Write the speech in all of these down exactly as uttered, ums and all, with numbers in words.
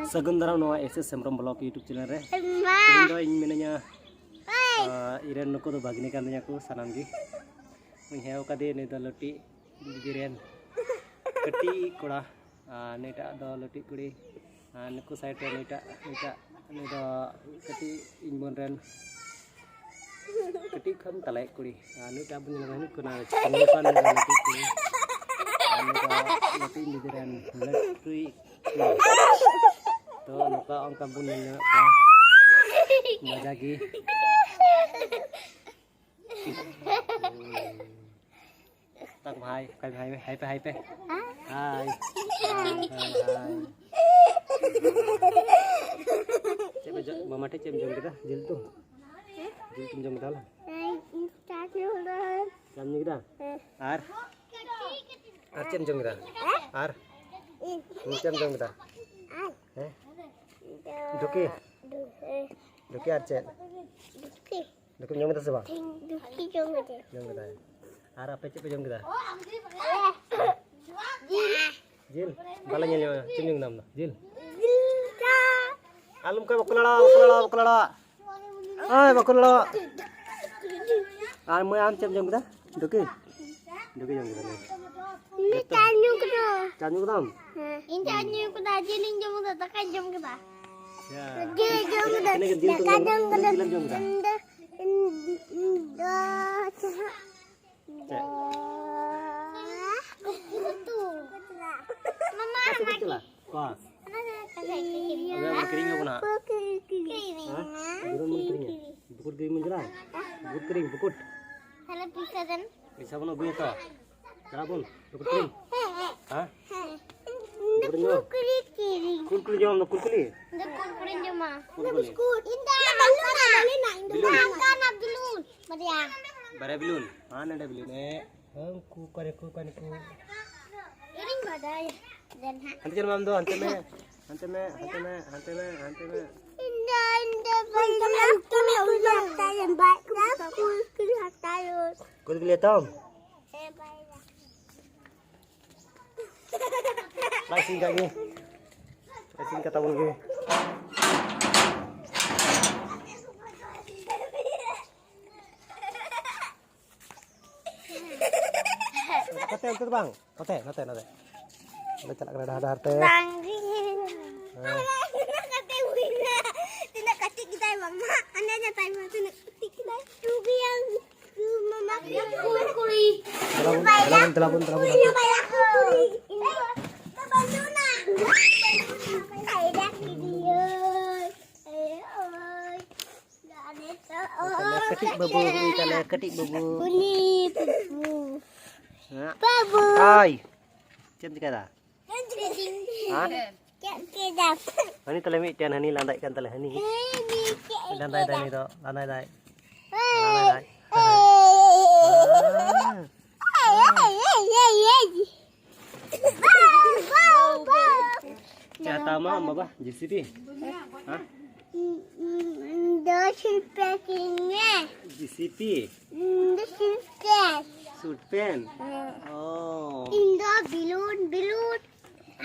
ᱥᱟᱹᱜᱩᱱ ᱫᱟᱨᱟᱢ ᱱᱚᱣᱟ S S Hembrom blog YouTube channel ᱨᱮ᱾ ᱛᱮᱦᱮᱧ ᱫᱚ ᱤᱧ ᱢᱤᱱᱟᱹᱧᱟ, ᱟᱸ, ᱤᱧ ᱨᱮᱱ ᱱᱩᱠᱩ ᱫᱚ ᱵᱷᱟᱜᱽᱱᱤ ᱠᱟᱱ ᱛᱤᱧᱟ ᱠᱚ ᱥᱟᱱᱟᱢ ᱜᱮ᱾ ᱤᱧ ᱦᱮᱣ ᱠᱟᱫᱮ ᱱᱩᱭ ᱫᱚ ᱞᱟᱹᱴᱤᱡ ᱫᱤᱫᱤ ᱨᱮᱱ ᱠᱟᱹᱴᱤᱡ ᱠᱚᱲᱟ, ᱟᱨ ᱱᱩᱭᱴᱟᱜ ᱫᱚ ᱞᱟᱹᱴᱤᱡ ᱠᱩᱲᱤ, ᱟᱨ ᱱᱩᱠᱩ ᱥᱟᱭᱤᱰ ᱨᱮ ᱱᱩᱭᱴᱟᱜ, ᱱᱩᱭᱴᱟᱜ, ᱱᱩᱭ ᱫᱚ ᱠᱟᱹᱴᱤᱡ ᱤᱧ ᱵᱳᱱ ᱨᱮᱱ ᱠᱟᱹᱴᱤᱡ ᱠᱷᱚᱱ ᱛᱟᱞᱟᱭᱤᱡ ᱠᱩᱲᱤ, ᱟᱨ ᱱᱩᱭᱴᱟᱜ ᱵᱚᱱ ᱧᱮᱞ ᱠᱟᱱᱟ ᱠᱩᱲᱤ, ᱱᱩᱭ ᱫᱚ ᱞᱟᱹᱴᱤᱡ ᱠᱩᱲᱤ, ᱟᱨ ᱱᱩᱭ ᱫᱚ ᱞᱟᱹᱴᱤᱡ ᱫᱤᱫᱤ ᱨᱮᱱ ᱞᱟᱹᱴᱩᱭᱤᱡ ᱠᱩᱲᱤ᱾ ᱛᱚ ᱱᱚᱝᱠᱟ ᱚᱱᱠᱟ ᱵᱚᱱ ᱧᱮᱞ ᱧᱟᱢᱮᱫ ᱠᱚᱣᱟ ᱢᱚᱡᱟ ᱜᱮ᱾ ᱛᱟᱠ ᱵᱷᱟᱭ, ᱚᱠᱚᱭ ᱵᱷᱟᱭ, ᱦᱟᱭ ᱯᱮ, ᱦᱟᱭ ᱯᱮ᱾ ᱦᱟᱭ᱾ ᱦᱟᱭ, ᱦᱟᱭ, ᱦᱟᱭ᱾ ᱪᱮᱫ ᱯᱮ ᱡᱚ-, ᱢᱟᱢᱟ ᱴᱷᱮᱡ ᱪᱮᱫ ᱮᱢ ᱡᱚᱢ ᱠᱮᱫᱟ? ᱡᱤᱞ ᱩᱛᱩ? ᱡᱤᱞ ᱩᱛᱩᱢ ᱡᱚᱢ ᱠᱮᱫᱟ ᱦᱚᱞᱟ? ᱪᱟᱴᱱᱤ ᱦᱚᱞᱟ᱾ ᱪᱟᱢ ᱧᱩ ᱠᱮᱫᱟ? ᱦᱮᱸ᱾ ᱟᱨ? ᱟᱨ ᱪᱮᱫ ᱮᱢ ᱡᱚᱢ ᱠᱮᱫᱟ? ᱦᱮᱸ? ᱟᱨ? ᱤᱧ᱾ ᱪᱮᱫ ᱮᱢ ᱡᱚᱢ ᱠᱮᱫᱟ? ᱟᱨ? ᱦᱮᱸ? ᱫᱚ-, ᱰᱩᱠᱤ? ᱰᱩ-, ᱦᱮᱸ᱾ ᱰᱩᱠᱤ ᱟᱨ ᱪᱮᱫ? ᱰᱩᱠᱤ᱾ ᱰᱩᱠᱤᱢ ᱡᱚᱢ ᱠᱮᱫᱟ ᱥᱮ ᱵᱟᱝ? ᱛᱮᱦᱮᱧ ᱰᱩᱠᱤ ᱡᱚᱢ ᱠᱮᱫᱟ᱾ ᱡᱚᱢ ᱠᱮᱫᱟᱭ᱾ ᱟᱨ ᱟᱯᱮ ᱪᱮᱫ ᱯᱮ ᱡᱚᱢ ᱠᱮᱫᱟ? ᱡᱤᱞ᱾ ᱡᱤᱞ? ᱵᱟᱞᱮ ᱧᱮᱞ ᱧᱟᱢᱟ᱾ ᱪᱮᱫ ᱮᱢ ᱡᱚᱢ ᱠᱮᱫᱟ ᱟᱢ ᱫᱚ? ᱡᱤᱞ? ᱡᱤᱞ ᱫᱚ᱾ ᱟᱞᱚᱢ ᱠᱟ ᱵᱟᱠᱚ ᱞᱟᱲᱟᱣᱟ, ᱵᱟᱠᱚ ᱞᱟᱲᱟᱣᱟ, ᱵᱟᱠᱚ ᱞᱟᱲᱟᱣᱟ᱾ ᱟᱭ, ᱵᱟᱠᱚ ᱞᱟᱲᱟᱣᱟ᱾ ᱟᱨ ᱢᱟᱹᱭ, ᱟᱢ ᱪᱮᱫ ᱮᱢ ᱡᱚᱢ ᱠᱮᱫᱟ? ᱰᱩᱠᱤ? ᱰᱩᱠᱤ ᱡᱚᱢ ᱠᱮᱫᱟ ᱞᱮ᱾ ᱤᱧ ᱫᱚ ᱪᱟ ᱧᱩ ᱠᱮᱫᱟ᱾ ᱪᱟ ᱧᱩ ᱠᱮᱫᱟᱢ? ᱦᱮᱸ᱾ ᱤᱧ ᱪᱟ ᱧᱩ ᱠᱮᱫᱟ, ᱡᱤᱞᱤᱧ ᱡᱚᱢ ᱠᱮᱫᱟ, ᱫᱟᱠᱟᱧ ᱡᱚᱢ ᱠᱮᱫᱟ᱾ ᱟᱪᱪᱷᱟ᱾ ᱡᱤᱞ ᱡᱚᱢ ᱠᱮᱫᱟ, ᱛᱤᱱᱟᱹᱜ ᱜᱟᱱ ᱡᱤᱞ ᱫᱟᱠᱟ ᱠᱚᱢ ᱡᱚᱢ ᱡᱚᱢ ᱠᱮᱫᱟ? ᱠᱮᱫᱟ᱾ ᱛᱤᱱᱟᱹᱜ ᱡᱤᱞᱮᱢ ᱡᱚᱢ ᱠᱮᱫᱟ? ᱤᱧ ᱫᱚ, ᱤᱧ, ᱤᱧ ᱫᱚ ᱪᱮᱫ? ᱩᱛᱩ᱾ ᱢᱟᱢᱟ, ᱚᱠᱟ ᱥᱮᱫ ᱵᱚᱱ ᱪᱟᱞᱟᱜᱼᱟ? ᱚᱠᱟ? ᱚᱱᱟ ᱫᱚ ᱠᱟᱡᱟᱠ ᱠᱚ ᱠᱤᱨᱤᱧᱟ᱾ ᱟᱞᱮ ᱵᱚᱱ ᱠᱤᱨᱤᱧ ᱟᱵᱚᱱᱟ᱾ ᱠᱤᱨᱤᱧᱟ᱾ ᱦᱮᱸ? ᱵᱩᱨᱩ ᱵᱚᱱ ᱠᱤᱨᱤᱧᱟ᱾ ᱵᱩᱠᱩᱴ ᱠᱤᱨᱤᱧ ᱵᱚᱱ ᱪᱟᱞᱟᱜᱼᱟ? ᱵᱩᱠᱩᱴ ᱠᱤᱨᱤᱧ, ᱵᱩᱠᱩᱴ᱾ ᱛᱟᱦᱞᱮ ᱯᱚᱭᱥᱟ ᱫᱮᱱ᱾ ᱯᱚᱭᱥᱟ ᱵᱚᱱ ᱟᱹᱜᱩᱭᱟ ᱛᱚ᱾ ᱪᱟᱞᱟᱜ ᱵᱚᱱ᱾ ᱵᱩᱠᱩᱴ ᱠᱤᱨᱤᱧ᱾ ᱦᱮᱸ? ᱵᱩᱠᱩᱴ ᱡᱚᱢ᱾ ᱠᱩᱨᱠᱩᱨᱤ ᱠᱤᱨᱤᱧ᱾ ᱠᱩᱨᱠᱩᱨᱤ ᱡᱚᱢ ᱫᱚ, ᱠᱩᱨᱠᱩᱨᱤ᱾ ᱤᱧ ᱫᱚ ᱠᱩᱨᱠᱩᱨᱤᱧ ᱡᱚᱢᱟ᱾ ᱠᱩᱨᱠᱩᱨᱤ᱾ ᱵᱤᱥᱠᱩᱴ᱾ ᱤᱧ ᱫᱚ ᱵᱮᱞᱩᱱ᱾ ᱵᱮᱞᱩᱱ᱾ ᱵᱮᱞᱩᱱ᱾ ᱵᱟᱨᱭᱟ᱾ ᱵᱟᱨᱭᱟ ᱵᱮᱞᱩᱱ᱾ ᱦᱮᱸ, ᱱᱚᱰᱮ ᱵᱮᱞᱩᱱ᱾ ᱮ, ᱩᱱᱠᱩ ᱚᱠᱟᱨᱮ ᱠᱚ, ᱚᱠᱟᱨᱮ ᱠᱚ? ᱤᱧ ᱵᱟᱰᱟᱭᱟ᱾ ᱫᱮᱱ ᱦᱟᱸᱜ᱾ ᱦᱟᱱᱛᱮ ᱪᱟᱞᱟᱜ ᱢᱮ ᱟᱢ ᱫᱚ, ᱦᱟᱱᱛᱮ ᱢᱮ᱾ ᱦᱟᱱᱛᱮ ᱢᱮ, ᱦᱟᱱᱛᱮ ᱢᱮ, ᱦᱟᱱᱛᱮ ᱢᱮ, ᱦᱟᱱᱛᱮ ᱢᱮ᱾ ᱤᱧ ᱫᱚ, ᱤᱧ ᱫᱚ ᱵᱟᱹᱧ ᱦᱟᱛᱟᱣᱟ, ᱵᱟᱹᱧ ᱦᱟᱛᱟᱣᱟ, ᱠᱩᱨᱠᱩᱨᱤ ᱦᱟᱛᱟᱣᱟ᱾ ᱵᱩᱡᱽ ᱜᱮᱞᱮ ᱛᱚ᱾ ᱞᱟᱭ ᱥᱤᱧ ᱠᱟᱜ ᱜᱮ᱾ ᱞᱟᱭ ᱥᱤᱧ ᱠᱟᱛᱟ ᱵᱚᱱ ᱜᱮ᱾ ᱠᱟᱛᱮ ᱚᱱᱛᱮ ᱫᱚ ᱵᱟᱝ᱾ ᱱᱚᱛᱮ, ᱱᱚᱛᱮ, ᱱᱚᱛᱮ᱾ ᱱᱚᱛᱮ ᱪᱟᱞᱟᱜ ᱠᱟᱱᱟ ᱰᱟᱦᱟᱨ, ᱰᱟᱦᱟᱨ ᱛᱮ᱾ ᱵᱟᱝ ᱜᱮ᱾ ᱦᱮᱸ᱾ ᱛᱤᱱᱟᱹᱜ ᱠᱟᱹᱴᱤᱡ ᱜᱮᱛᱟᱭ ᱵᱟᱝ ᱢᱟ᱾ ᱦᱟᱱᱮ ᱧᱮᱞ ᱛᱟᱭ ᱢᱟ, ᱛᱤᱱᱟᱹᱜ ᱠᱟᱹᱴᱤᱡ ᱜᱮᱛᱟᱭ᱾ ᱴᱩ ᱜᱮᱭᱟ᱾ ᱴᱩ ᱢᱟᱢᱟ᱾ ᱠᱩᱲ, ᱠᱩᱲᱤ᱾ ᱫᱮᱞᱟ ᱵᱚᱱ, ᱫᱮᱞᱟ ᱵᱚᱱ, ᱫᱮᱞᱟ ᱵᱚᱱ, ᱫᱮᱞᱟ ᱵᱚᱱ᱾ ᱤᱧ ᱫᱚ ᱵᱟᱭᱟ ᱠᱩᱲᱤ᱾ ᱤᱧ ᱫᱚ ᱵᱟᱭᱟ ᱠᱩᱲᱤ᱾ ᱟᱭᱰᱟ ᱠᱤᱫᱤᱭᱟᱹᱧ᱾ ᱮ ᱳᱭ᱾ ᱛᱟᱦᱞᱮ ᱠᱟᱹᱴᱤᱡ ᱵᱟᱹᱵᱩ, ᱩᱱᱤ ᱛᱟᱦᱞᱮ ᱠᱟᱹᱴᱤᱡ ᱵᱟᱹᱵᱩ᱾ ᱩᱱᱤ ᱵᱟᱹᱵᱩ᱾ ᱦᱮᱸ? ᱵᱟᱹᱵᱩ᱾ ᱦᱳᱭ᱾ ᱪᱮᱫ ᱮᱢ ᱪᱤᱠᱟᱹᱭᱫᱟ? ᱪᱮᱫ ᱪᱤᱠᱟᱹᱭᱫᱟ? ᱦᱮᱸ? ᱪᱮᱫ ᱪᱤᱠᱟᱹᱭᱫᱟ? ᱦᱟᱹᱱᱤ ᱛᱟᱦᱞᱮ ᱢᱤᱫᱴᱮᱱ, ᱦᱟᱹᱱᱤ ᱞᱟᱸᱫᱟᱭᱮᱫ ᱠᱟᱱ ᱛᱟᱞᱮ, ᱦᱟᱹᱱᱤ᱾ ᱦᱟᱹᱱᱤ ᱪᱮᱫ ᱞᱟᱸᱫᱟᱭ ᱫᱟᱭ ᱪᱤᱠᱟᱹᱭᱫᱟ? ᱩᱱᱤ ᱫᱚ, ᱞᱟᱸᱫᱟᱭ ᱫᱟᱭ᱾ ᱦᱮᱸ᱾ ᱞᱟᱸᱫᱟᱭ ᱫᱟᱭ᱾ ᱦᱮᱸ᱾ ᱪᱮᱫ ᱦᱟᱛᱟᱣ ᱟᱢ ᱵᱟᱵᱟ? ᱡᱮ ᱥᱤ ᱯᱤ? ᱦᱮᱸ? ᱫᱚᱥ ᱨᱩᱯᱤᱭᱟ ᱠᱤᱨᱤᱧ ᱢᱮ᱾ ᱡᱮ ᱥᱤ ᱯᱤ? ᱫᱚᱥ ᱨᱩᱯᱤᱭᱟ᱾ ᱥᱩᱴ ᱯᱮᱱ? ᱦᱮᱸ᱾ ᱚ᱾ ᱤᱧ ᱫᱚ ᱵᱮᱞᱩᱱ, ᱵᱮᱞᱩᱱ᱾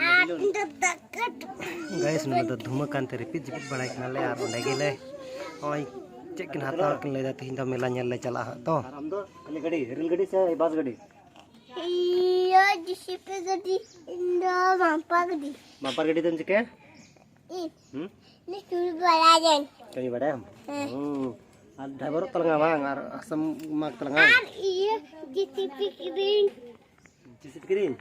ᱟᱨ ᱵᱮᱞᱩᱱ᱾ ᱤᱧ ᱫᱚ ᱫᱟᱠᱟ ᱴᱩᱠᱩᱡ᱾ ᱜᱟᱭᱤᱥ, ᱱᱚᱰᱮ ᱫᱚ ᱫᱷᱩᱢᱟᱹ ᱠᱟᱱᱛᱮ ᱨᱤᱯᱤᱫ ᱡᱤᱯᱤᱫ ᱵᱟᱲᱟᱭ ᱠᱟᱱᱟᱞᱮ ᱟᱨ ᱚᱸᱰᱮ ᱜᱮᱞᱮ ᱱᱚᱜᱼᱚᱭ ᱪᱮᱫ ᱠᱤᱱ ᱦᱟᱛᱟᱣᱟ ᱠᱤᱱ ᱞᱟᱹᱭᱫᱟ, ᱛᱮᱦᱮᱧ ᱫᱚ ᱢᱮᱞᱟ ᱧᱮᱞ ᱞᱮ ᱪᱟᱞᱟᱜᱼᱟ ᱦᱟᱸᱜ ᱛᱚ᱾ ᱟᱨ ᱟᱢ ᱫᱚ ᱠᱷᱟᱹᱞᱤ ᱜᱟᱹᱰᱤ, ᱨᱮᱞ ᱜᱟᱹᱰᱤ ᱥᱮ ᱵᱟᱥ ᱜᱟᱹᱰᱤ? ᱤᱭᱟᱹ, ᱡᱤ ᱥᱤ ᱯᱤ ᱜᱟᱹᱰᱤ, ᱤᱧ ᱫᱚ ᱵᱟᱢᱯᱟᱨ ᱜᱟᱹᱰᱤ᱾ ᱵᱟᱢᱯᱟᱨ ᱜᱟᱹᱰᱤ ᱫᱚᱢ ᱪᱤᱠᱟᱹᱭᱟ? ᱤᱧ ᱦᱩᱸ? ᱩᱱᱤ ᱪᱩᱲᱤ ᱵᱟᱲᱟᱭᱟᱹᱧ᱾ ᱠᱟᱹᱢᱤ ᱵᱟᱲᱟᱭᱟᱢ? ᱦᱮᱸ᱾ ᱦᱩᱸ᱾ ᱟᱨ ᱰᱨᱟᱭᱵᱷᱟᱨᱚᱜ ᱛᱟᱞᱟᱝᱟ ᱵᱟᱝ? ᱟᱨ ᱟᱥᱟᱢ ᱢᱟᱜᱽ ᱛᱟᱞᱟᱝᱟ? ᱟᱨ ᱤᱭᱟᱹ, ᱡᱤ ᱥᱤ ᱯᱤ ᱠᱤᱨᱤᱧ᱾ ᱡᱤ ᱥᱤ ᱯᱤ ᱠᱤᱨᱤᱧ?